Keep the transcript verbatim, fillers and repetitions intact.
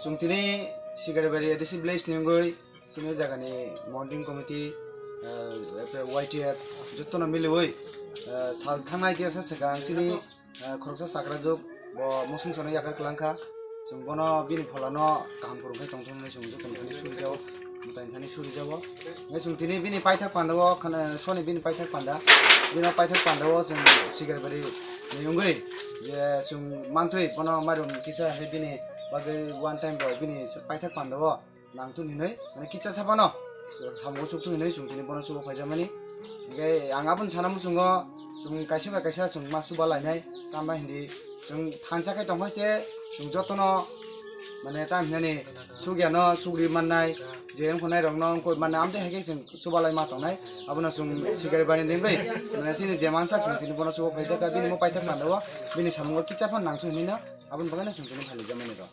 Chwng tini Sikaribari A D C village ni wngwi chini jagani monitoring committee, eh, Y T F jotono miliwi, eh, sal thangnai kisa swkang chini, eh, khoroksa chakrajwk bo mosong sano yakar kwlangkha. Chwng bono bini pholano kaham kwrwng khe tongthoknai chwng jotono thani surijago, mwtai thani surijago. Hwnkhe chwng tini bini paithak pandao khana soni bini paithak panda, bini paithak pandao chwng Sikaribari ni wngwi je chwng manthwi bono mairum kisa hwnwi bini bagwi one time bo bini paithak pandao nangtun hinwi mane kicha saphano samungo chukthung hinwi chwng tini bono chubo phaijamani. Hwnkhe ang aboni sana muchungo chwng kaisa bai kaisa chwng ma chuba lainai tamo hindi chwng thansa khai tongkha se chwng jotono mane tam hinani sugyano sugri mannai je wngkha nairokno wngkha mannai amtwi hai khe chwng chuba lai ma tongnai abono chwng Sikaribari ni wngwi mane chini je mansak chwng tini bono chubo phaijak bini mo paithak pandao bini samungo kicha phan nangtun hinwi no aboni bagwi no chwng tini phailijamani rw.